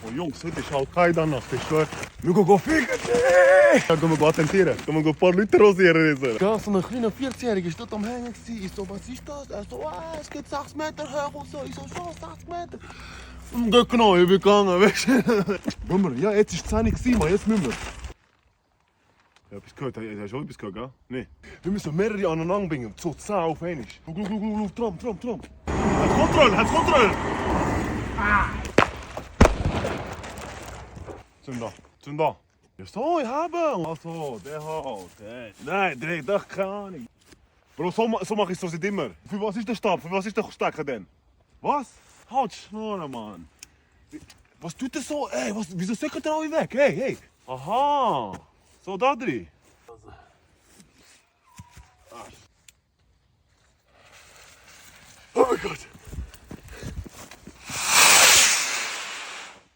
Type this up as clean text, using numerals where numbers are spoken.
Oh Jungs, heute ist halt keine Nacht, ich schwör. Wir gehen ficken. Ja, gehen wir attentieren. Gehen wir ein paar Leute rasieren. Ja, so ein kleiner 40-Jähriger ist dort am Hängen. Ich so, was ist das? Er so, es geht 6 Meter hoch und so. Ich so, schon 60 Meter. Und geht genau, ich bin gegangen, weißt du? Ja, jetzt war es 10 Uhr, Mann, jetzt müssen wir. Ja, etwas gehört, hast du schon etwas gehört, gell? Nein. Wir müssen mehrere aneinander bringen, so 10 auf einmal. Tram. Hat's Kontrolle! Sind da. Ja, so, ich habe. Also, der hat. Nein, der hat doch keine Ahnung. Bro, so mach ich es seit immer. Für was ist der Stab? Für was ist der Stecker denn? Was? Halt Schnurren, Mann. Was tut der so? Ey, wieso säckert der alle weg? Hey. Aha. So, da drin. Oh mein Gott.